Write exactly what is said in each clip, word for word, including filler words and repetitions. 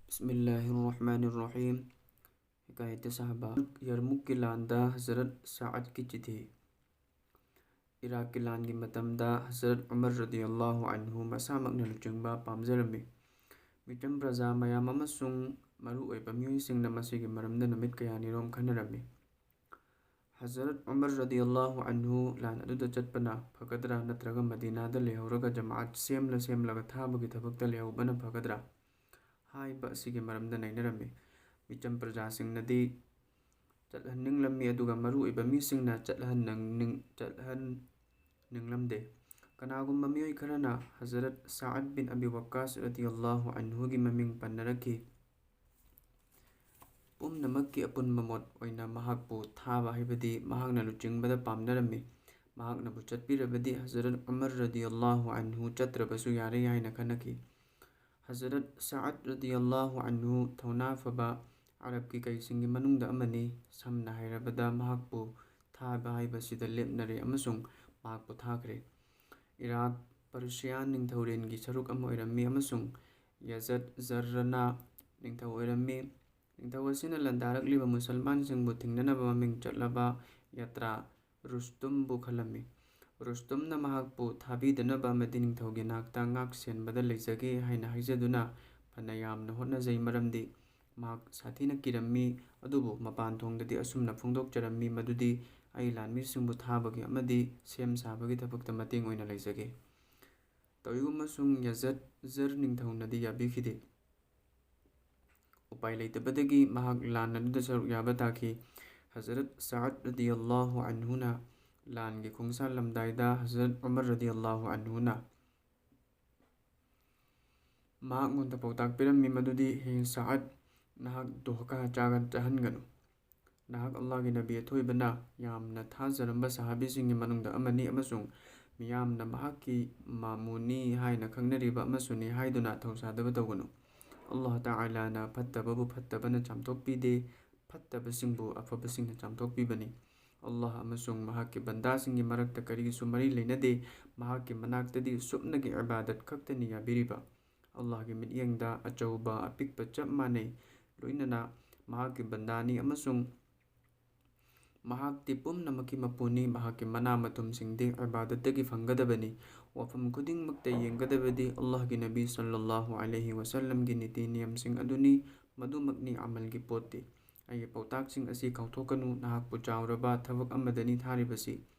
ꯕꯤꯁꯃꯤꯜꯂꯥꯍꯤꯔ ꯔꯍꯃꯥꯅꯤꯔ ꯔꯍꯤꯝ꯫ ꯍꯤꯀꯥꯌꯠ ꯁꯍꯥꯕꯥ꯫ ꯌꯔꯃꯨꯛꯀꯤ ꯂꯥꯟꯗ ꯍꯖꯔꯠ ꯁꯥꯑꯗꯀꯤ ꯆꯤꯊꯤ꯫ ꯏꯔꯥꯛꯀꯤ ꯂꯥꯟꯒꯤ ꯃꯇꯝꯗ ꯍꯖꯔꯠ ꯎꯃꯔ ꯔꯗꯤꯌꯜꯂꯥꯍꯨ ꯑꯟꯍꯨ ꯃꯁꯥꯃꯛꯅ ꯂꯨꯆꯤꯡꯕ ꯄꯥꯝꯖꯔꯝꯃꯤ꯫ ꯃꯤꯆꯝ ꯄ꯭ꯔꯖꯥ ꯃꯌꯥꯝ ꯑꯃꯁꯨꯡ ꯃꯔꯨꯑꯣꯏꯕ ꯃꯤꯑꯣꯏꯁꯤꯡꯅ ꯃꯁꯤꯒꯤ ꯃꯔꯝꯗ ꯅꯨꯃꯤꯠ ꯀꯌꯥꯅꯤꯔꯣꯝ ꯈꯟꯅꯔꯝꯃꯤ꯫ ꯍꯖꯔꯠ ꯎꯃꯔ ꯔꯗꯤꯌꯜꯂꯥꯍꯨ ꯑꯟꯍꯨ ꯂꯥꯟ ꯑꯗꯨꯗ ꯆꯠꯄꯅ ꯐꯒꯗ꯭ꯔꯥ, ꯅꯠꯇ꯭ꯔꯒ ꯃꯗꯤꯅꯥꯗ ꯂꯩꯍꯧꯔꯒ ꯖꯃꯥꯑꯠ ꯁꯦꯝꯂ ꯁꯦꯝꯂꯒ ꯊꯥꯕꯒꯤ ꯊꯕꯛꯇ ꯂꯩꯍꯧꯕꯅ ꯐꯒꯗ꯭ꯔꯥ ꯍꯥꯏꯕ ꯑꯁꯤꯒꯤ ꯃꯔꯝꯗ ꯅꯩꯅꯔꯝꯃꯤ꯫ ꯃꯤꯆꯝ ꯄ꯭ꯔꯖꯥꯁꯤꯡꯅꯗꯤ ꯆꯠꯍꯟꯅꯤꯡꯂꯝꯃꯤ, ꯑꯗꯨꯒ ꯃꯔꯨꯑꯣꯏꯕ ꯃꯤꯁꯤꯡꯅ ꯆꯠꯍꯟꯅꯤꯡ-, ꯆꯠꯍꯟꯅꯤꯡꯂꯝꯗꯦ꯫ ꯀꯅꯥꯒꯨꯝꯕ ꯃꯤꯑꯣꯏ ꯈꯔꯅ ꯍꯖꯔꯠ ꯁꯥꯑꯗ ꯕꯤꯟ ꯑꯕꯤ ꯋꯛꯀꯥꯁ ꯔꯗꯤꯌꯜꯂꯥꯍꯨ ꯑꯟꯍꯨꯒꯤ ꯃꯃꯤꯡ ꯄꯟꯅꯔꯛꯈꯤ꯫ ꯄꯨꯝꯅꯃꯛꯀꯤ ꯑꯄꯨꯟꯕ ꯃꯣꯠ ꯑꯣꯏꯅ ꯃꯍꯥꯛꯄꯨ ꯊꯥꯕ ꯍꯥꯏꯕꯗꯤ ꯃꯍꯥꯛꯅ ꯂꯨꯆꯤꯡꯕꯗ ꯄꯥꯝꯅꯔꯝꯃꯤ꯫ ꯃꯍꯥꯛꯅꯕꯨ ꯆꯠꯄꯤꯔꯕꯗꯤ ꯍꯖꯔꯠ ꯎꯃꯔ ꯔꯗꯤꯌꯜꯂꯥꯍꯨ ꯑꯟꯍꯨ ꯆꯠꯇ꯭ꯔꯕꯁꯨ ꯌꯥꯔꯦ ꯍꯥꯏꯅ ꯈꯟꯅꯈꯤ꯫ ꯍꯖꯔꯠ ꯁꯥꯑꯗ ꯔꯗꯤꯌꯜꯂꯥꯍꯨ ꯑꯟꯍꯨ ꯊꯧꯅꯥ ꯐꯕ ꯑꯔꯕꯀꯤ ꯀꯩꯁꯤꯡꯒꯤ ꯃꯅꯨꯡꯗ ꯑꯃꯅꯤ꯫ ꯁꯝꯅ ꯍꯥꯏꯔꯕꯗ, ꯃꯍꯥꯛꯄꯨ ꯊꯥꯕ ꯍꯥꯏꯕꯁꯤꯗ ꯂꯦꯞꯅꯔꯦ ꯑꯃꯁꯨꯡ ꯃꯍꯥꯛꯄꯨ ꯊꯥꯈ꯭ꯔꯦ꯫ ꯏꯔꯥꯛ ꯄꯔꯁꯤꯌꯥ ꯅꯤꯡꯊꯧꯔꯦꯜꯒꯤ ꯁꯔꯨꯛ ꯑꯃ ꯑꯣꯏꯔꯝꯃꯤ ꯑꯃꯁꯨꯡ ꯌꯖꯠ ꯖꯔꯔꯅ ꯅꯤꯡꯊꯧ ꯑꯣꯏꯔꯝꯃꯤ꯫ ꯅꯤꯡꯊꯧ ꯑꯁꯤꯅ ꯂꯥꯟꯗꯥꯔꯛꯂꯤꯕ ꯃꯨꯁꯜꯃꯥꯟꯁꯤꯡꯕꯨ ꯊꯤꯡꯅꯅꯕ ꯃꯃꯤꯡ ꯆꯠꯂꯕ ꯌꯥꯇ꯭ꯔꯥ ꯔꯨꯁꯇꯨꯝꯕꯨ ꯈꯜꯂꯝꯃꯤ꯫ ꯔꯨꯁꯇꯨꯝꯅ ꯃꯍꯥꯛꯄꯨ ꯊꯥꯕꯤꯗꯅꯕ ꯑꯃꯗꯤ ꯅꯤꯡꯊꯧꯒꯤ ꯅꯥꯛꯇ ꯉꯥꯛ ꯁꯦꯟꯕꯗ ꯂꯩꯖꯒꯦ ꯍꯥꯏꯅ ꯍꯥꯏꯖꯗꯨꯅ ꯐꯅ ꯌꯥꯝꯅ ꯍꯣꯠꯅꯖꯩ, ꯃꯔꯝꯗꯤ ꯃꯍꯥꯛ ꯁꯥꯊꯤꯅ ꯀꯤꯔꯝꯃꯤ꯫ ꯑꯗꯨꯕꯨ ꯃꯄꯥꯟ ꯊꯣꯡꯗꯗꯤ ꯑꯁꯨꯝꯅ ꯐꯣꯡꯗꯣꯛꯆꯔꯝꯃꯤ ꯃꯗꯨꯗꯤ, "ꯑꯩ ꯂꯥꯟꯃꯤꯁꯤꯡꯕꯨ ꯊꯥꯕꯒꯤ ꯑꯃꯗꯤ ꯁꯦꯝ ꯁꯥꯕꯒꯤ ꯊꯕꯛꯇ ꯃꯇꯦꯡ ꯑꯣꯏꯅ ꯂꯩꯖꯒꯦ"꯫ ꯇꯧꯏꯒꯨꯝꯕꯁꯨꯡ ꯌꯖꯠ ꯖꯔ ꯅꯤꯡꯊꯧꯅꯗꯤ ꯌꯥꯕꯤꯈꯤꯗꯦ꯫ ꯎꯄꯥꯏ ꯂꯩꯇꯕꯗꯒꯤ ꯃꯍꯥꯛ ꯂꯥꯟ ꯑꯗꯨꯗ ꯁꯔꯨꯛ ꯌꯥꯕ ꯇꯥꯈꯤ꯫ ꯍꯖꯔꯠ ꯁꯥꯑꯗ ꯔꯗꯤꯌꯜꯂꯥꯍꯨ ꯑꯟꯍꯨꯅ ꯂꯥꯟꯒꯤ ꯈꯣꯡꯁꯥꯜꯂꯝꯗꯥꯏꯗ ꯍꯖꯔꯠ ꯎꯃꯔ ꯔꯗꯤꯌꯜꯂꯥꯍꯨ ꯑꯟꯍꯨꯅ ꯃꯍꯥꯛꯉꯣꯟꯗ ꯄꯥꯎꯇꯥꯛ ꯄꯤꯔꯝꯃꯤ ꯃꯗꯨꯗꯤ, "ꯍꯦ ꯁꯥꯑꯗ, ꯅꯍꯥꯛ ꯙꯣꯀꯥ ꯆꯥꯒ-, ꯆꯥꯍꯟꯒꯅꯨ꯫ ꯅꯍꯥꯛ ꯑꯜꯂꯥꯍꯒꯤ ꯅꯕꯤ ꯑꯊꯣꯏꯕꯅ ꯌꯥꯝꯅ ꯊꯥꯖꯔꯝꯕ ꯁꯍꯥꯕꯤꯁꯤꯡꯒꯤ ꯃꯅꯨꯡꯗ ꯑꯃꯅꯤ ꯑꯃꯁꯨꯡ ꯃꯤꯌꯥꯝꯅ ꯃꯍꯥꯛꯀꯤ ꯃꯥꯃꯨꯅꯤ ꯍꯥꯏꯅ ꯈꯪꯅꯔꯤꯕ ꯑꯃꯁꯨꯅꯤ ꯍꯥꯏꯗꯨꯅ ꯊꯧꯁꯥꯗꯕ ꯇꯧꯒꯅꯨ꯫ ꯑꯜꯂꯥꯍ ꯇꯥꯂꯥꯅ ꯐꯠꯇꯕꯕꯨ ꯐꯠꯇꯕꯅ ꯆꯥꯝꯊꯣꯛꯄꯤꯗꯦ, ꯐꯠꯇꯕꯁꯤꯡꯕꯨ ꯑꯐꯕꯁꯤꯡꯅ ꯆꯥꯝꯊꯣꯛꯄꯤꯕꯅꯤ꯫ ꯑꯜꯂꯥꯍ ꯑꯃꯁꯨꯡ ꯃꯍꯥꯛꯀꯤ ꯕꯟꯗꯥꯁꯤꯡꯒꯤ ꯃꯔꯛꯇ ꯀꯔꯤꯒꯤꯁꯨ ꯃꯔꯤ ꯂꯩꯅꯗꯦ꯫ ꯃꯍꯥꯛꯀꯤ ꯃꯅꯥꯛꯇꯗꯤ ꯁꯨꯞꯅꯒꯤ ꯏꯕꯥꯗꯠ ꯈꯛꯇꯅꯤ ꯌꯥꯕꯤꯔꯤꯕ꯫ ꯑꯜꯂꯥꯍꯒꯤ ꯃꯤꯠꯌꯦꯡꯗ ꯑꯆꯧꯕ ꯑꯄꯤꯛꯄ ꯆꯞ ꯃꯥꯟꯅꯩ꯫ ꯂꯣꯏꯅꯅ ꯃꯍꯥꯛꯀꯤ ꯕꯟꯗꯥꯅꯤ ꯑꯃꯁꯨꯡ ꯃꯍꯥꯛꯇꯤ ꯄꯨꯝꯅꯃꯛꯀꯤ ꯃꯄꯨꯅꯤ꯫ ꯃꯍꯥꯛꯀꯤ ꯃꯅꯥ ꯃꯊꯨꯝꯁꯤꯡꯗꯤ ꯏꯕꯥꯗꯠꯇꯒꯤ ꯐꯪꯒꯗꯕꯅꯤ꯫ ꯋꯥꯐꯝ ꯈꯨꯗꯤꯡꯃꯛꯇ ꯌꯦꯡꯒꯗꯕꯗꯤ ꯑꯜꯂꯥꯍꯒꯤ ꯅꯕꯤ ꯁꯜꯂꯜꯂꯥꯍꯨ ꯑꯂꯩꯍꯤ ꯋꯥꯁꯜꯂꯝꯒꯤ ꯅꯤꯇꯤ ꯅꯤꯌꯝꯁꯤꯡ ꯑꯗꯨꯅꯤ꯫ ꯃꯗꯨꯃꯛꯅꯤ ꯑꯃꯜꯒꯤ ꯄꯣꯠꯇꯤ꯫ ꯑꯩꯒꯤ ꯄꯥꯎꯇꯥꯛꯁꯤꯡ ꯑꯁꯤ ꯀꯥꯎꯊꯣꯛꯀꯅꯨ꯫ ꯅꯍꯥꯛꯄꯨ ꯆꯥꯎꯔꯕ ꯊꯕꯛ ꯑꯃꯗꯅꯤ ꯊꯥꯔꯤꯕꯁꯤ꯫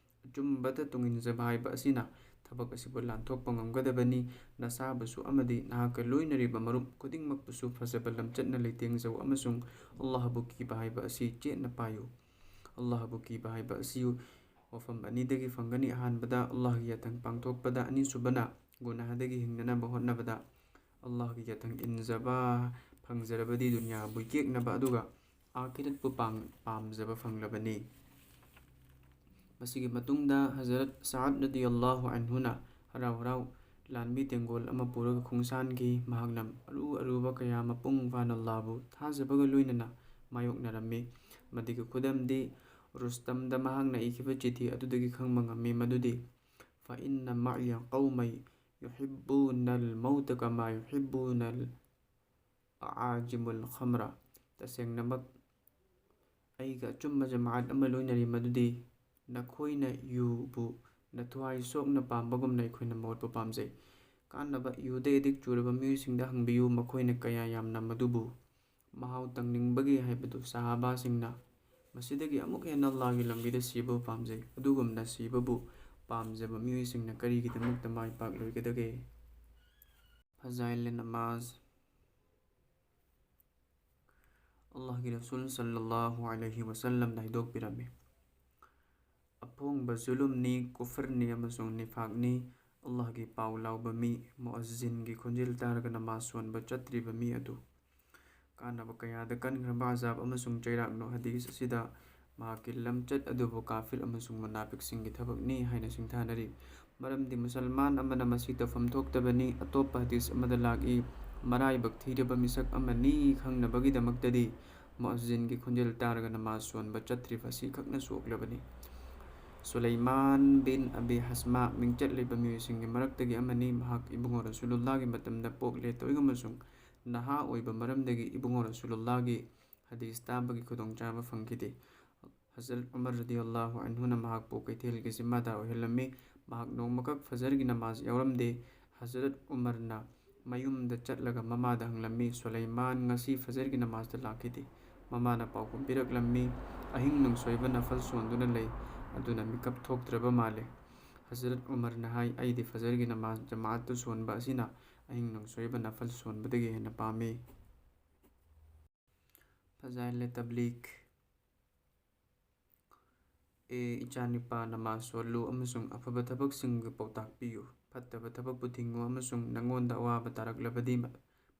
ꯑꯆꯨꯝꯕꯗ ꯇꯨꯡꯏꯟꯖꯕ ꯍꯥꯏꯕ ꯑꯁꯤꯅ ꯊꯕꯛ ꯑꯁꯤꯕꯨ ꯂꯥꯟꯊꯣꯛꯄ ꯉꯝꯒꯗꯕꯅꯤ꯫ ꯅꯁꯥꯕꯨꯁꯨ ꯑꯃꯗꯤ ꯅꯍꯥꯛꯀ ꯂꯣꯏꯅꯔꯤꯕ ꯃꯔꯨꯞ ꯈꯨꯗꯤꯡꯃꯛꯄꯨꯁꯨ ꯐꯖꯕ ꯂꯝꯆꯠꯅ ꯂꯩꯇꯦꯡꯖꯧ ꯑꯃꯁꯨꯡ ꯑꯜꯂꯥꯍꯕꯨ ꯀꯤꯕ ꯍꯥꯏꯕ ꯑꯁꯤ ꯆꯦꯠꯅ ꯄꯥꯏꯌꯨ꯫ ꯑꯜꯂꯥꯍꯕꯨ ꯀꯤꯕ ꯍꯥꯏꯕ ꯑꯁꯤ ꯋꯥꯐꯝ ꯑꯅꯤꯗꯒꯤ ꯐꯪꯒꯅꯤ꯫ ꯑꯍꯥꯟꯕꯗ, ꯑꯜꯂꯥꯍꯒꯤ ꯌꯥꯊꯪ ꯄꯥꯡꯊꯣꯛꯄꯗ, ꯑꯅꯤꯁꯨꯕꯅ, ꯒꯨꯅꯥꯍꯗꯒꯤ ꯍꯤꯡꯅꯅꯕ ꯍꯣꯠꯅꯕꯗ꯫ ꯑꯜꯂꯥꯍꯒꯤ ꯌꯥꯊꯪ ꯏꯟꯖꯕ ꯐꯪꯖꯔꯕꯗꯤ ꯗꯨꯅꯤꯌꯥꯕꯨ ꯌꯦꯛꯅꯕ ꯑꯗꯨꯒ ꯑꯥꯈꯤꯔꯠꯄꯨ ꯄꯥꯝ-, ꯄꯥꯝꯖꯕ ꯐꯪꯂꯕꯅꯤ꯫ ꯃꯁꯤꯒꯤ ꯃꯇꯨꯡꯗ ꯍꯖꯔꯠ ꯁꯥꯗ ꯔꯗꯤꯌꯜꯂꯥꯍꯨ ꯑꯟꯍꯨꯅ ꯍꯔꯥꯎ ꯍꯔꯥꯎ ꯂꯥꯟꯃꯤ ꯇꯦꯡꯒꯣꯜ ꯑꯃ ꯄꯨꯔꯒ ꯈꯣꯡꯁꯥꯟꯈꯤ꯫ ꯃꯍꯥꯛꯅ ꯑꯔꯨ ꯑꯔꯨꯕ ꯀꯌꯥ ꯃꯄꯨꯡ ꯐꯥꯅ ꯑꯜꯂꯥꯍꯕꯨ ꯊꯥꯖꯕꯒ ꯂꯣꯏꯅꯅ ꯃꯥꯌꯣꯛꯅꯔꯝꯃꯤ꯫ ꯃꯗꯨꯒꯤ ꯈꯨꯗꯝꯗꯤ ꯔꯨꯁꯇꯝꯗ ꯃꯍꯥꯛꯅ ꯏꯈꯤꯕ ꯆꯤꯊꯤ ꯑꯗꯨꯗꯒꯤ ꯈꯪꯕ ꯉꯝꯃꯤ, ꯃꯗꯨꯗꯤ فإن معي قوما يحبون الموت كما يحبون العاجم الخمر. ꯇꯁꯦꯡꯅꯃꯛ ꯑꯩꯒ ꯑꯆꯨꯝꯕ ꯖꯃꯥꯑꯠ ꯑꯃ ꯂꯣꯏꯅꯔꯤ, ꯃꯗꯨꯗꯤ ꯅꯈꯣꯏꯅ ꯌꯨꯕꯨ ꯅꯊ꯭ꯋꯥꯏ ꯁꯣꯛꯅ ꯄꯥꯝꯕꯒꯨꯝꯅ ꯑꯩꯈꯣꯏꯅ ꯃꯧꯠꯄꯨ ꯄꯥꯝꯖꯩ꯫ ꯀꯥꯟꯅꯕ: ꯌꯨꯗ ꯑꯦꯗꯤꯛ ꯆꯨꯔꯕ ꯃꯤꯑꯣꯏꯁꯤꯡꯗ ꯍꯪꯕꯤꯌꯨ, ꯃꯈꯣꯏꯅ ꯀꯌꯥ ꯌꯥꯝꯅ ꯃꯗꯨꯕꯨ ꯃꯍꯥꯎ ꯇꯪꯅꯤꯡꯕꯒꯦ ꯍꯥꯏꯕꯗꯨ꯫ ꯁꯍꯥꯕꯥꯁꯤꯡꯅ ꯃꯁꯤꯗꯒꯤ ꯑꯃꯨꯛ ꯍꯦꯟꯅ ꯑꯜꯂꯥꯍꯒꯤ ꯂꯝꯕꯤꯗ ꯁꯤꯕꯕꯨ ꯄꯥꯝꯖꯩ꯫ ꯑꯗꯨꯒꯨꯝꯅ ꯁꯤꯕꯕꯨ ꯄꯥꯝꯖꯕ ꯃꯤꯑꯣꯏꯁꯤꯡꯅ ꯀꯔꯤꯒꯤꯗꯃꯛꯇ ꯃꯥꯏ ꯄꯥꯛꯂꯣꯏꯒꯗꯒꯦ? ꯐꯖꯥꯏꯜ ꯅꯃꯥꯖ꯫ ꯑꯜꯂꯥꯍꯒꯤ ꯔꯁꯨꯜ ꯁꯜꯂꯜꯂꯥꯍꯨ ꯑꯂꯩꯍꯤ ꯋꯥꯁꯜꯂꯝꯅ ꯍꯥꯏꯗꯣꯛꯄꯤꯔꯝꯃꯤ, ꯑꯄꯣꯡꯕ ꯖꯨꯂꯨꯝꯅꯤ, ꯀꯨꯐꯔꯅꯤ ꯑꯃꯁꯨꯡ ꯅꯤꯐꯥꯛꯅꯤ꯫ ꯑꯜꯂꯥꯍꯒꯤ ꯄꯥꯎ ꯂꯥꯎꯕ ꯃꯤ, ꯃꯨꯑꯖꯤꯟꯒꯤ ꯈꯣꯟꯖꯦꯜ ꯇꯥꯔꯒ ꯅꯃꯥꯖ ꯁꯣꯟꯕ ꯆꯠꯇ꯭ꯔꯤꯕ ꯃꯤ ꯑꯗꯨ꯫ ꯀꯥꯟꯅꯕ ꯀꯌꯥꯗ ꯀꯟꯈ꯭ꯔꯕ ꯑꯖꯥꯕ ꯑꯃꯁꯨꯡ ꯆꯩꯔꯥꯛꯅꯣ꯫ ꯍꯗꯤꯁ ꯑꯁꯤꯗ ꯃꯍꯥꯛꯀꯤ ꯂꯝꯆꯠ ꯑꯗꯨꯕꯨ ꯀꯥꯐꯤꯔ ꯑꯃꯁꯨꯡ ꯃꯨꯅꯥꯐꯤꯛꯁꯤꯡꯒꯤ ꯊꯕꯛꯅꯤ ꯍꯥꯏꯅ ꯁꯤꯡꯊꯥꯅꯔꯤ, ꯃꯔꯝꯗꯤ ꯃꯨꯁꯜꯃꯥꯟ ꯑꯃꯅ ꯃꯁꯤ ꯇꯧꯐꯝ ꯊꯣꯛꯇꯕꯅꯤ꯫ ꯑꯇꯣꯞꯄ ꯍꯗꯤꯁ ꯑꯃꯗ ꯂꯥꯛꯏ, ꯃꯔꯥꯏꯕꯛ ꯊꯤꯔꯕ ꯃꯤꯁꯛ ꯑꯃꯅꯤ ꯈꯪꯅꯕꯒꯤꯗꯃꯛꯇꯗꯤ ꯃꯨꯑꯖꯤꯟꯒꯤ ꯈꯣꯟꯖꯦꯜ ꯇꯥꯔꯒ ꯅꯃꯥꯖ ꯁꯣꯟꯕ ꯆꯠꯇ꯭ꯔꯤꯕ ꯑꯁꯤ ꯈꯛꯅ ꯁꯣꯛꯂꯕꯅꯤ꯫ ꯁꯨꯂꯩꯃꯥꯟ ꯕꯤꯟ ꯑꯕꯤ ꯍꯁꯃꯥ ꯃꯤꯡꯆꯠ ꯂꯩꯕ ꯃꯤꯑꯣꯏꯁꯤꯡꯒꯤ ꯃꯔꯛꯇꯒꯤ ꯑꯃꯅꯤ꯫ ꯃꯍꯥꯛ ꯏꯕꯨꯡꯉꯣ ꯔꯁꯨꯂꯨꯜꯂꯥꯒꯤ ꯃꯇꯝꯗ ꯄꯣꯛꯂꯦ꯫ ꯇꯧꯏꯒꯨꯝꯕꯁꯨꯡ ꯅꯍꯥ ꯑꯣꯏꯕ ꯃꯔꯝꯗꯒꯤ ꯏꯕꯨꯡꯉꯣ ꯔꯁꯨꯂꯨꯜꯂꯥꯒꯤ ꯍꯗꯤꯁ ꯇꯥꯕꯒꯤ ꯈꯨꯗꯣꯡꯆꯥꯕ ꯐꯪꯈꯤꯗꯦ꯫ ꯍꯖꯔꯠ ꯎꯃꯔ ꯔꯗꯤꯌꯜꯂꯥꯍꯨ ꯑꯟꯍꯨꯅ ꯃꯍꯥꯛꯄꯨ ꯀꯩꯊꯦꯜꯒꯤ ꯖꯤꯝꯃꯥꯗꯥꯔ ꯑꯣꯏꯍꯜꯂꯝꯃꯤ꯫ ꯃꯍꯥꯛ ꯅꯣꯡꯃꯈꯛ ꯐꯖꯔꯒꯤ ꯅꯃꯥꯖ ꯌꯥꯎꯔꯝꯗꯦ꯫ ꯍꯖꯔꯠ ꯎꯃꯔꯅ ꯃꯌꯨꯝꯗ ꯆꯠꯂꯒ ꯃꯃꯥꯗ ꯍꯪꯂꯝꯃꯤ, "ꯁꯨꯂꯩꯃꯥꯟ ꯉꯁꯤ ꯐꯖꯔꯒꯤ ꯅꯃꯥꯖꯇ ꯂꯥꯛꯈꯤꯗꯦ?" ꯃꯃꯥꯅ ꯄꯥꯎꯈꯨꯝ ꯄꯤꯔꯛꯂꯝꯃꯤ, "ꯑꯍꯤꯡ ꯅꯣꯡꯁꯣꯏꯕꯅ ꯐꯜ ꯁꯣꯟꯗꯨꯅ ꯂꯩ, ꯑꯗꯨꯅ ꯃꯤꯀꯞ ꯊꯣꯛꯇ꯭ꯔꯕ ꯃꯥꯜꯂꯦ꯫" ꯍꯖꯔꯠ ꯎꯃꯔꯅ ꯍꯥꯏ, "ꯑꯩꯗꯤ ꯐꯖꯔꯒꯤ ꯅꯃꯥꯖ ꯖꯃꯥꯑꯠꯇ ꯁꯣꯟꯕ ꯑꯁꯤꯅ ꯑꯍꯤꯡ ꯅꯣꯡꯁꯣꯏꯕ ꯅꯐꯜ ꯁꯣꯟꯕꯗꯒꯤ ꯍꯦꯟꯅ ꯄꯥꯝꯃꯤ꯫" ꯐꯖꯥꯏꯂꯦ ꯇꯕ꯭ꯂꯤꯒ꯫ ꯑꯦ ꯏꯆꯥꯅꯤꯄꯥ, ꯅꯃꯥꯖ ꯁꯣꯜꯂꯨ ꯑꯃꯁꯨꯡ ꯑꯐꯕ ꯊꯕꯛꯁꯤꯡꯒꯤ ꯄꯥꯎꯇꯥꯛ ꯄꯤꯌꯨ꯫ ꯐꯠꯇꯕ ꯊꯕꯛꯄꯨ ꯊꯤꯡꯉꯨ ꯑꯃꯁꯨꯡ ꯅꯪꯉꯣꯟꯗ ꯑꯋꯥꯕ ꯇꯥꯔꯛꯂꯕꯗꯤ ꯃ-,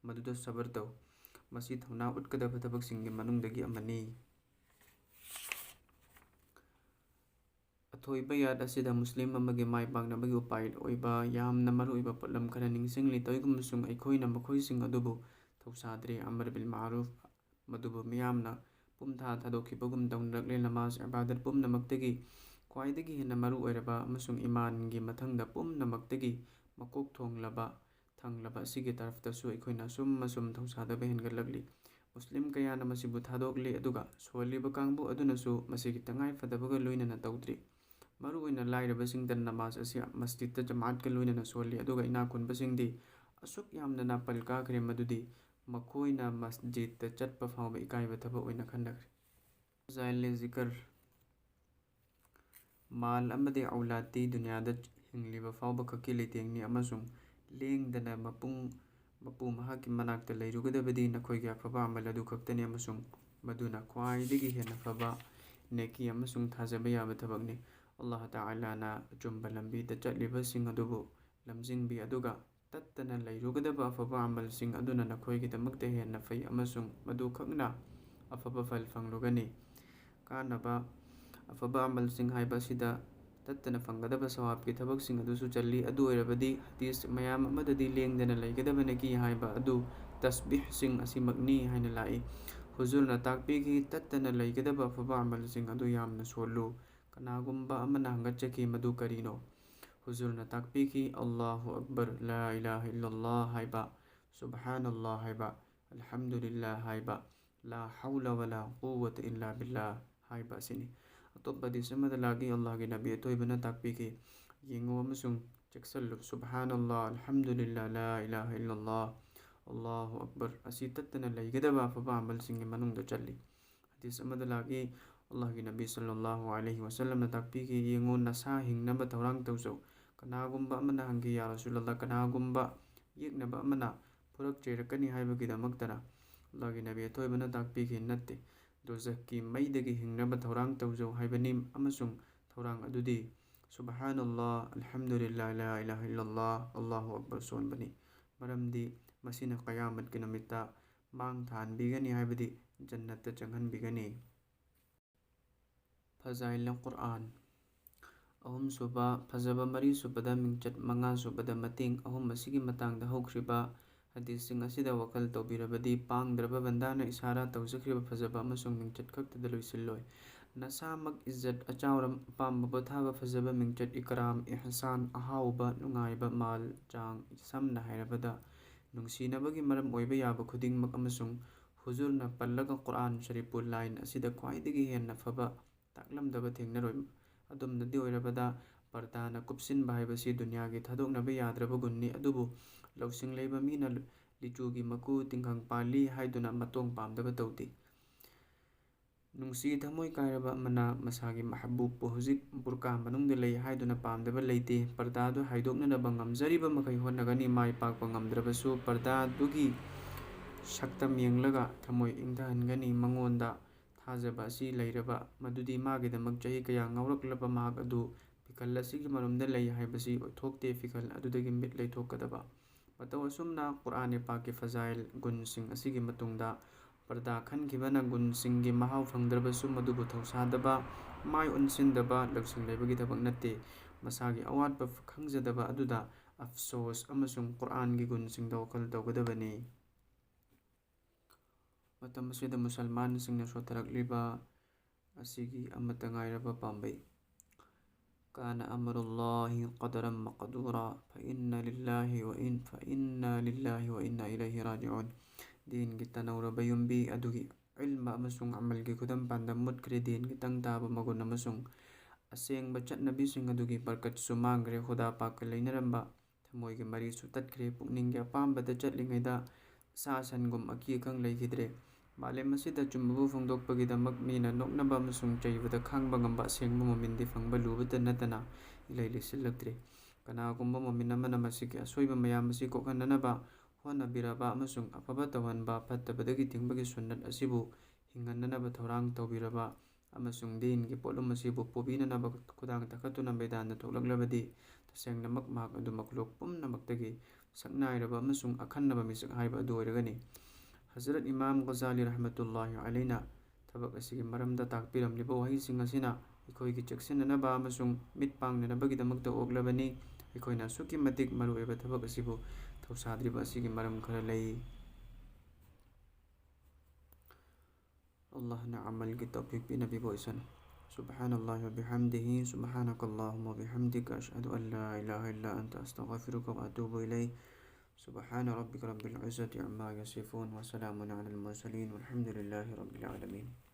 ꯃꯗꯨꯗ ꯁꯕꯔ ꯇꯧ꯫ ꯃꯁꯤ ꯊꯧꯅꯥ ꯎꯠꯀꯗꯕ ꯊꯕꯛꯁꯤꯡꯒꯤ ꯃꯅꯨꯡꯗꯒꯤ ꯑꯃꯅꯤ꯫ ꯑꯊꯣꯏꯕ ꯌꯥꯠ ꯑꯁꯤꯗ ꯃꯨꯁꯂꯤꯝ ꯑꯃꯒꯤ ꯃꯥꯏ ꯄꯥꯛꯅꯕꯒꯤ ꯎꯄꯥꯏ ꯑꯣꯏꯕ ꯌꯥꯝꯅ ꯃꯔꯨꯑꯣꯏꯕ ꯄꯣꯠꯂꯝ ꯈꯔ ꯅꯤꯡꯁꯤꯡꯂꯤ꯫ ꯇꯧꯏꯒꯨꯝꯕꯁꯨꯡ ꯑꯩꯈꯣꯏꯅ ꯃꯈꯣꯏꯁꯤꯡ ꯑꯗꯨꯕꯨ ꯊꯧꯁꯥꯗ꯭ꯔꯤ꯫ ꯑꯃꯔ ꯕꯤꯜ ꯃꯥꯔꯨꯐ, ꯃꯗꯨꯕꯨ ꯃꯤꯌꯥꯝꯅ ꯄꯨꯝꯊꯥ ꯊꯥꯗꯣꯛꯈꯤꯕꯒꯨꯝ ꯇꯧꯅꯔꯛꯂꯦ꯫ ꯅꯃꯥꯖ ꯏꯕꯥꯗꯠ ꯄꯨꯝꯅꯃꯛꯇꯒꯤ ꯈ꯭ꯋꯥꯏꯗꯒꯤ ꯍꯦꯟꯅ ꯃꯔꯨ ꯑꯣꯏꯔꯕ ꯑꯃꯁꯨꯡ ꯏꯃꯥꯟꯒꯤ ꯃꯊꯪꯗ ꯄꯨꯝꯅꯃꯛꯇꯒꯤ ꯃꯀꯣꯛ ꯊꯣꯡꯂꯕ, ꯊꯪꯂꯕ ꯑꯁꯤꯒꯤ ꯇꯔꯐꯇꯁꯨ ꯑꯩꯈꯣꯏꯅ ꯑꯁꯨꯝ ꯑꯁꯨꯝ ꯊꯧꯁꯥꯗꯕ ꯍꯦꯟꯒꯠꯂꯛꯂꯤ꯫ ꯃꯨꯁꯂꯤꯝ ꯀꯌꯥꯅ ꯃꯁꯤꯕꯨ ꯊꯥꯗꯣꯛꯂꯤ, ꯑꯗꯨꯒ ꯁꯣꯜꯂꯤꯕ ꯀꯥꯡꯕꯨ ꯑꯗꯨꯅꯁꯨ ꯃꯁꯤꯒꯤ ꯇꯉꯥꯏ ꯐꯗꯕꯒ ꯂꯣꯏꯅꯅ ꯇꯧꯗ꯭ꯔꯤ꯫ ꯃꯔꯨꯑꯣꯏꯅ ꯂꯥꯏꯔꯕꯁꯤꯡꯗ ꯅꯃꯥꯖ ꯑꯁꯤ ꯃꯁꯖꯤꯗꯇ ꯖꯃꯥꯠꯀ ꯂꯣꯏꯅꯅ ꯁꯣꯜꯂꯤ, ꯑꯗꯨꯒ ꯏꯅꯥꯛ ꯈꯨꯟꯕꯁꯤꯡꯗꯤ ꯑꯁꯨꯛ ꯌꯥꯝꯅ ꯅꯥꯄꯜ ꯀꯥꯈ꯭ꯔꯦ ꯃꯗꯨꯗꯤ ꯃꯈꯣꯏꯅ ꯃꯁꯖꯤꯗꯇ ꯆꯠꯄ ꯐꯥꯎꯕ ꯏꯀꯥꯏꯕ ꯊꯕꯛ ꯑꯣꯏꯅ ꯈꯟꯅꯈ꯭ꯔꯦ꯫ ꯐꯖꯥꯏꯂꯦ ꯖꯤꯀꯔ꯫ ꯃꯥꯜ ꯑꯃꯗꯤ ꯑꯧꯂꯥꯗꯇꯤ ꯗꯨꯅꯤꯌꯥꯗ ꯍꯤꯡꯂꯤꯕ ꯐꯥꯎꯕ ꯈꯛꯀꯤ ꯂꯩꯇꯦꯡꯅꯤ ꯑꯃꯁꯨꯡ ꯂꯦꯡꯗꯅ ꯃꯄꯨꯡ, ꯃꯄꯨ ꯃꯍꯥꯛꯀꯤ ꯃꯅꯥꯛꯇ ꯂꯩꯔꯨꯒꯗꯕꯗꯤ ꯅꯈꯣꯏꯒꯤ ꯑꯐꯕ ꯑꯃꯜ ꯑꯗꯨ ꯈꯛꯇꯅꯤ ꯑꯃꯁꯨꯡ ꯃꯗꯨꯅ ꯈ꯭ꯋꯥꯏꯗꯒꯤ ꯍꯦꯟꯅ ꯐꯕ ꯅꯦꯀꯤ ꯑꯃꯁꯨꯡ ꯊꯥꯖꯕ ꯌꯥꯕ ꯊꯕꯛꯅꯤ꯫ ꯑꯜꯂꯥꯍ ꯇꯥꯂꯥꯅ ꯑꯆꯨꯝꯕ ꯂꯝꯕꯤꯗ ꯆꯠꯂꯤꯕꯁꯤꯡ ꯑꯗꯨꯕꯨ ꯂꯝꯖꯤꯡꯕꯤ, ꯑꯗꯨꯒ ꯇꯠꯇꯅ ꯂꯩꯔꯨꯒꯗꯕ ꯑꯐꯕ ꯑꯃꯜꯁꯤꯡ ꯑꯗꯨꯅ ꯅꯈꯣꯏꯒꯤꯗꯃꯛꯇ ꯍꯦꯟꯅ ꯐꯩ ꯑꯃꯁꯨꯡ ꯃꯗꯨꯈꯛꯅ ꯑꯐꯕ ꯐꯜ ꯐꯪꯂꯨꯒꯅꯤ꯫ ꯀꯥꯟꯅꯕ꯫ ꯑꯐꯕ ꯑꯃꯜꯁꯤꯡ ꯍꯥꯏꯕ ꯑꯁꯤꯗ ꯇꯠꯇꯅ ꯐꯪꯒꯗꯕ ꯁꯋꯥꯕꯀꯤ ꯊꯕꯛꯁꯤꯡ ꯑꯗꯨꯁꯨ ꯆꯜꯂꯤ꯫ ꯑꯗꯨ ꯑꯣꯏꯔꯕꯗꯤ ꯍꯗꯤꯁ ꯃꯌꯥꯝ ꯑꯃꯗꯗꯤ ꯂꯦꯡꯗꯅ ꯂꯩꯒꯗꯕꯅꯤ ꯍꯥꯏꯕ ꯑꯗꯨ ꯇꯁꯕꯤꯍꯁꯤꯡ ꯑꯁꯤꯃꯛꯅꯤ ꯍꯥꯏꯅ ꯂꯥꯛꯏ꯫ ꯍꯨꯖꯨꯔꯅ ꯇꯥꯛꯄꯤꯈꯤ, "ꯇꯠꯇꯅ ꯂꯩꯒꯗꯕ ꯑꯐꯕ ꯑꯃꯜꯁꯤꯡ ꯑꯗꯨ ꯌꯥꯝꯅ ꯁꯣꯜꯂꯨ, ꯀꯅꯥꯒꯨꯝꯕ ꯑꯃꯅ ꯍꯪꯒꯠꯆꯈꯤ, "ꯃꯗꯨ ꯀꯔꯤꯅꯣ?" ꯍꯨꯖꯨꯔꯅ ꯇꯥꯛꯄꯤꯈꯤ, "ꯑꯜꯂꯥꯍꯨ ꯑꯛꯕꯔ, ꯂꯥ ꯏꯂꯥꯍ ꯏꯜꯂꯜꯂꯥꯍ ꯍꯥꯏꯕ, ꯁꯨꯕꯍꯥꯅꯜꯂꯥꯍ ꯍꯥꯏꯕ, ꯑꯜꯍꯝꯗꯨꯂꯤꯜꯂꯥꯍ ꯍꯥꯏꯕ, ꯂꯥ ꯍꯥꯎꯂ ꯋꯂꯥ ꯀꯨꯋ꯭ꯋꯇ ꯏꯜꯂꯥ ꯕꯤꯜꯂꯥꯍ ꯍꯥꯏꯕ ꯑꯁꯤꯅꯤ"꯫ ꯑꯇꯣꯞꯄ ꯍꯗꯤꯁ ꯑꯃꯗ ꯂꯥꯛꯏ, ꯑꯜꯂꯥꯍꯒꯤ ꯅꯕꯤ ꯑꯊꯣꯏꯕꯅ ꯇꯥꯛꯄꯤꯈꯤ, "ꯌꯦꯡꯉꯨ ꯑꯃꯁꯨꯡ ꯆꯦꯛꯁꯤꯜꯂꯨ, ꯁꯨꯕꯍꯥꯅꯜꯂꯥꯍ, ꯑꯜꯍꯝꯗꯨꯂꯤꯜꯂꯥꯍ, ꯂꯥ ꯏꯂꯥꯍ ꯏꯜꯂꯜꯂꯥꯍ, ꯑꯜꯂꯥꯍꯨ ꯑꯛꯕꯔ ꯑꯁꯤ ꯇꯠꯇꯅ ꯂꯩꯒꯗꯕ ꯑꯐꯕ ꯑꯃꯜꯁꯤꯡꯒꯤ ꯃꯅꯨꯡꯗ ꯆꯜꯂꯤ"꯫ ꯍꯗꯤꯁ ꯑꯃꯗ ꯂꯥꯛꯏ, ꯑꯜꯂꯥꯍꯒꯤ ꯅꯕꯤ ꯁꯜꯂꯜꯂꯥꯍꯨ ꯑꯂꯩꯍꯤ ꯋꯁꯜꯂꯝꯅ ꯇꯥꯛꯄꯤꯈꯤ, "ꯌꯦꯡꯉꯨ, ꯅꯁꯥ ꯍꯤꯡꯅꯕ ꯊꯧꯔꯥꯡ ꯇꯧꯖꯧ"꯫ ꯀꯅꯥꯒꯨꯝꯕ ꯑꯃꯅ ꯍꯪꯈꯤ, "ꯌꯥ ꯔꯁꯨꯂꯜꯂꯥꯍ, ꯀꯅꯥꯒꯨꯝꯕ ꯌꯦꯛꯅꯕ ꯑꯃꯅ ꯐꯨꯔꯛ ꯆꯩꯔꯛꯀꯅꯤ ꯍꯥꯏꯕꯒꯤꯗꯃꯛꯇꯔ?" ꯑꯜꯂꯥꯍꯒꯤ ꯅꯕꯤ ꯑꯊꯣꯏꯕꯅ ꯇꯥꯛꯄꯤꯈꯤ, "ꯅꯠꯇꯦ, ꯗꯣꯖꯈꯀꯤ ꯃꯩꯗꯒꯤ ꯍꯤꯡꯅꯕ ꯊꯧꯔꯥꯡ ꯇꯧꯖꯧ ꯍꯥꯏꯕꯅꯤ, ꯑꯃꯁꯨꯡ ꯊꯧꯔꯥꯡ ꯑꯗꯨꯗꯤ ꯁꯨꯕꯍꯥꯅꯜꯂꯥꯍ, ꯑꯜꯍꯝꯗꯨꯂꯤꯜꯂꯥꯍ, ꯂꯥ ꯏꯂꯥꯍ ꯏꯜꯂꯜꯂꯥꯍ, ꯑꯜꯂꯥꯍꯨ ꯑꯛꯕꯔ ꯁꯣꯟꯕꯅꯤ, ꯃꯔꯝꯗꯤ ꯃꯁꯤꯅ ꯀꯌꯥꯃꯠꯀꯤ ꯅꯨꯃꯤꯠꯇ ꯃꯥꯡ ꯊꯥꯍꯟꯕꯤꯒꯅꯤ, ꯍꯥꯏꯕꯗꯤ ꯖꯟꯅꯠꯇ ꯆꯪꯍꯟꯕꯤꯒꯅꯤ"꯫ ꯐꯖꯥꯏꯜ ꯀꯨꯔꯑꯥꯟ꯫ ꯑꯍꯨꯝꯁꯨꯕ, ꯐꯖꯕ ꯃꯔꯤꯁꯨꯕꯗ ꯃꯤꯡꯆꯠ, ꯃꯉꯥꯁꯨꯕꯗ ꯃꯇꯦꯡ, ꯑꯍꯨꯝ ꯑꯁꯤꯒꯤ ꯃꯇꯥꯡꯗ ꯍꯧꯈ꯭ꯔꯤꯕ ꯍꯗꯤꯁꯁꯤꯡ ꯑꯁꯤꯗ ꯋꯥꯈꯜ ꯇꯧꯕꯤꯔꯕꯗꯤ, ꯄꯥꯡꯗ꯭ꯔꯕ ꯕꯟꯗꯥꯅ ꯏꯁꯥꯔꯥ ꯇꯧꯖꯈ꯭ꯔꯤꯕ ꯐꯖꯕ ꯑꯃꯁꯨꯡ ꯃꯤꯡꯆꯠ ꯈꯛꯇꯗ ꯂꯣꯏꯁꯤꯜꯂꯣꯏ꯫ ꯅꯁꯥꯃꯛ ꯏꯖꯠ, ꯑꯆꯥꯎꯔꯝ, ꯑꯄꯥꯝꯕ ꯄꯣꯊꯥꯕ, ꯐꯖꯕ ꯃꯤꯡꯆꯠ, ꯏꯀꯔꯥꯝ, ꯏꯍꯁꯥꯟ, ꯑꯍꯥꯎꯕ, ꯅꯨꯡꯉꯥꯏꯕ, ꯃꯥꯜ, ꯆꯥꯡ, ꯁꯝꯅ ꯍꯥꯏꯔꯕꯗ, ꯅꯨꯡꯁꯤꯅꯕꯒꯤ ꯃꯔꯝ ꯑꯣꯏꯕ ꯌꯥꯕ ꯈꯨꯗꯤꯡꯃꯛ, ꯑꯃꯁꯨꯡ ꯍꯨꯖꯨꯔꯅ ꯄꯜꯂꯒ ꯀꯨꯔꯑꯥꯟ ꯁꯔꯤꯐꯄꯨ ꯂꯥꯏꯟ ꯑꯁꯤꯗ ꯈ꯭ꯋꯥꯏꯗꯒꯤ ꯍꯦꯟꯅ ꯐꯕ ꯇꯥꯛꯂꯝꯗꯕ ꯊꯦꯡꯅꯔꯣꯏ꯫ ꯑꯗꯨꯝꯅꯗꯤ ꯑꯣꯏꯔꯕꯗ, ꯄꯔꯗꯥꯅ ꯀꯨꯞꯁꯤꯟꯕ ꯍꯥꯏꯕꯁꯤ ꯗꯨꯅꯤꯌꯥꯒꯤ ꯊꯥꯗꯣꯛꯅꯕ ꯌꯥꯗ꯭ꯔꯕ ꯒꯨꯟꯅꯤ, ꯑꯗꯨꯕꯨ ꯂꯧꯁꯤꯡ ꯂꯩꯕ ꯃꯤꯅ ꯂꯤꯆꯨꯒꯤ ꯃꯀꯨ ꯇꯤꯡꯈꯪ ꯄꯥꯜꯂꯤ ꯍꯥꯏꯗꯨꯅ ꯃꯇꯣꯡ ꯄꯥꯝꯗꯕ ꯇꯧꯗꯦ꯫ ꯅꯨꯡꯁꯤ ꯊꯃꯣꯏ ꯀꯥꯏꯔꯕ ꯑꯃꯅ ꯃꯁꯥꯒꯤ ꯃꯍꯕꯨꯕꯄꯨ ꯍꯧꯖꯤꯛ ꯕꯨꯔꯀꯥ ꯃꯅꯨꯡꯗ ꯂꯩ ꯍꯥꯏꯗꯨꯅ ꯄꯥꯝꯗꯕ ꯂꯩꯇꯦ꯫ ꯄꯔꯗꯥꯗꯨ ꯍꯥꯏꯗꯣꯛꯅꯅꯕ ꯉꯝꯖꯔꯤꯕ ꯃꯈꯩ ꯍꯣꯠꯅꯒꯅꯤ꯫ ꯃꯥꯏ ꯄꯥꯛꯄ ꯉꯝꯗ꯭ꯔꯕꯁꯨ ꯄꯔꯗꯥꯗꯨꯒꯤ ꯁꯛꯇꯝ ꯌꯦꯡꯂꯒ ꯊꯃꯣꯏ ꯏꯪꯊꯍꯟꯒꯅꯤ꯫ ꯃꯉꯣꯟꯗ ꯊꯥꯖꯕ ꯑꯁꯤ ꯂꯩꯔꯕ ꯃꯗꯨꯗꯤ ꯃꯥꯒꯤꯗꯃꯛ ꯆꯍꯤ ꯀꯌꯥ ꯉꯥꯎꯔꯛꯂꯕ ꯃꯍꯥꯛ ꯑꯗꯨ ꯐꯤꯈꯜ ꯑꯁꯤꯒꯤ ꯃꯔꯨꯝꯗ ꯂꯩ ꯍꯥꯏꯕꯁꯤ ꯑꯣꯏꯊꯣꯛꯇꯦ꯫ ꯐꯤꯈꯜ ꯑꯗꯨꯗꯒꯤ ꯃꯤꯠ ꯂꯩꯊꯣꯛꯀꯗꯕ꯫ ꯃꯇꯧ ꯑꯁꯨꯝꯅ ꯀꯨꯔꯑꯥꯟ ꯄꯥꯛꯀꯤ ꯐꯖꯥꯏꯜ ꯒꯨꯟꯁꯤꯡ ꯑꯁꯤꯒꯤ ꯃꯇꯨꯡꯗ ꯄꯔꯗꯥ ꯈꯟꯈꯤꯕꯅ ꯒꯨꯟꯁꯤꯡꯒꯤ ꯃꯍꯥꯎ ꯐꯪꯗ꯭ꯔꯕꯁꯨ ꯃꯗꯨꯕꯨ ꯊꯧꯁꯥꯗꯕ, ꯃꯥꯏ ꯑꯣꯟꯁꯤꯟꯗꯕ ꯂꯧꯁꯤꯡ ꯂꯩꯕꯒꯤ ꯊꯕꯛ ꯅꯠꯇꯦ꯫ ꯃꯁꯥꯒꯤ ꯑꯋꯥꯠꯄ ꯈꯪꯖꯗꯕ ꯑꯗꯨꯗ ꯑꯐꯁꯣꯁ ꯑꯃꯁꯨꯡ ꯀꯨꯔꯑꯥꯟꯒꯤ ꯒꯨꯟꯁꯤꯡꯗ ꯋꯥꯈꯜ ꯇꯧꯒꯗꯕꯅꯤ꯫ ꯃꯇꯝ ꯑꯁꯤꯗ ꯃꯨꯁꯜꯃꯥꯟꯁꯤꯡꯅ ꯁꯣꯠꯊꯔꯛꯂꯤꯕ ꯑꯁꯤꯒꯤ ꯑꯃꯠꯇ ꯉꯥꯏꯔꯕ ꯄꯥꯝꯕꯩ꯫ كان أمر الله قدرا مقدورا، فإنا لله وإن، فإنا لله وإنا إليه راجعون. ꯗꯤꯟꯒꯤ ꯇꯅꯧꯔꯕ ꯌꯨꯝꯕꯤ ꯑꯗꯨꯒꯤ ꯏꯜꯃ ꯑꯃꯁꯨꯡ ꯑꯃꯜꯒꯤ ꯈꯨꯗꯝ ꯄꯥꯟꯗꯝ ꯃꯨꯠꯈ꯭ꯔꯦ꯫ ꯗꯤꯟꯒꯤ ꯇꯪ ꯇꯥꯕ ꯃꯒꯨꯟ ꯑꯃꯁꯨꯡ ꯑꯁꯦꯡꯕ ꯆꯠꯅꯕꯤꯁꯤꯡ ꯑꯗꯨꯒꯤ ꯕꯔꯀꯠꯁꯨ ꯃꯥꯡꯈ꯭ꯔꯦ꯫ ꯈꯨꯗꯥ ꯄꯥꯛꯀ ꯂꯩꯅꯔꯝꯕ ꯊꯃꯣꯏꯒꯤ ꯃꯔꯤꯁꯨ ꯇꯠꯈ꯭ꯔꯦ꯫ ꯄꯨꯛꯅꯤꯡꯒꯤ ꯑꯄꯥꯝꯕꯗ ꯆꯠꯂꯤꯉꯩꯗ ꯁꯥ ꯁꯟꯒꯨꯝ ꯑꯀꯤ ꯑꯈꯪ ꯂꯩꯈꯤꯗ꯭ꯔꯦ꯫ ꯃꯥꯂꯦꯝ ꯑꯁꯤꯗ ꯑꯆꯨꯝꯕꯕꯨ ꯐꯣꯡꯗꯣꯛꯄꯒꯤꯗꯃꯛ ꯃꯤꯅ ꯅꯣꯛꯅꯕ ꯑꯃꯁꯨꯡ ꯆꯩꯕꯗ ꯈꯥꯡꯕ ꯉꯝꯕ ꯑꯁꯦꯡꯕ ꯃꯣꯃꯤꯟꯗꯤ ꯐꯪꯕ ꯂꯨꯕꯇ ꯅꯠꯇꯅ ꯏꯂꯩ ꯂꯩꯁꯤꯜꯂꯛꯇ꯭ꯔꯦ꯫ ꯀꯅꯥꯒꯨꯝꯕ ꯃꯣꯃꯤꯟ ꯑꯃꯅ ꯃꯁꯤꯒꯤ ꯑꯁꯣꯏꯕ ꯃꯌꯥꯝ ꯑꯁꯤ ꯀꯣꯛꯍꯟꯅꯅꯕ ꯍꯣꯠꯅꯕꯤꯔꯕ ꯑꯃꯁꯨꯡ ꯑꯐꯕ ꯇꯧꯍꯟꯕ, ꯐꯠꯇꯕꯗꯒꯤ ꯊꯤꯡꯕꯒꯤ ꯁꯨꯟꯅꯠ ꯑꯁꯤꯕꯨ ꯍꯤꯡꯍꯟꯅꯅꯕ ꯊꯧꯔꯥꯡ ꯇꯧꯕꯤꯔꯕ ꯑꯃꯁꯨꯡ ꯗꯤꯟꯒꯤ ꯄꯣꯠꯂꯨꯝ ꯑꯁꯤꯕꯨ ꯄꯨꯕꯤꯅꯅꯕ ꯈꯨꯗꯥꯡ ꯊꯛꯀꯠꯇꯨꯅ ꯃꯩꯗꯥꯟꯗ ꯊꯣꯛꯂꯛꯂꯕꯗꯤ, ꯇꯁꯦꯡꯅꯃꯛ ꯃꯍꯥꯛ ꯑꯗꯨ ꯃꯈꯂꯨꯛ ꯄꯨꯝꯅꯃꯛꯇꯒꯤ ꯁꯛꯅꯥꯏꯔꯕ ꯑꯃꯁꯨꯡ ꯑꯈꯟꯅꯕ ꯃꯤꯁꯛ ꯍꯥꯏꯕ ꯑꯗꯨ ꯑꯣꯏꯔꯒꯅꯤ꯫ ꯍꯖꯔꯠ ꯏꯃꯥꯝ ꯒꯖꯥꯂꯤ ꯔꯍꯃꯇꯨꯜꯂꯥꯍꯤ ꯑꯂꯩꯅ ꯊꯕꯛ ꯑꯁꯤꯒꯤ ꯃꯔꯝꯗ ꯇꯥꯛꯄꯤꯔꯝꯂꯤꯕ ꯋꯥꯍꯩꯁꯤꯡ ꯑꯁꯤꯅ ꯑꯩꯈꯣꯏꯒꯤ ꯆꯦꯛꯁꯤꯟꯅꯅꯕ ꯑꯃꯁꯨꯡ ꯃꯤꯠ ꯄꯥꯡꯅꯅꯕꯒꯤꯗꯃꯛꯇ ꯑꯣꯛꯂꯕꯅꯤ꯫ ꯑꯩꯈꯣꯏꯅ ꯑꯁꯨꯛꯀꯤ ꯃꯇꯤꯛ ꯃꯔꯨꯑꯣꯏꯕ ꯊꯕꯛ ꯑꯁꯤꯕꯨ ꯊꯧꯁꯥꯗ꯭ꯔꯤꯕ ꯑꯁꯤꯒꯤ ꯃꯔꯝ ꯈꯔ ꯂꯩ꯫ ꯑꯜꯂꯥꯍꯅ ꯑꯃꯜꯒꯤ ꯇꯧꯐꯤꯛ ꯄꯤꯅꯕꯤꯕ ꯑꯣꯏꯁꯅꯨ꯫ سبحان الله وبحمده، سبحانك اللهم وبحمدك، أشهد أن لا إله إلا أنت، أستغفرك وأتوب إليك. سبحان ربك رب العزة عما يصفون، وسلام على المرسلين، والحمد لله رب العالمين.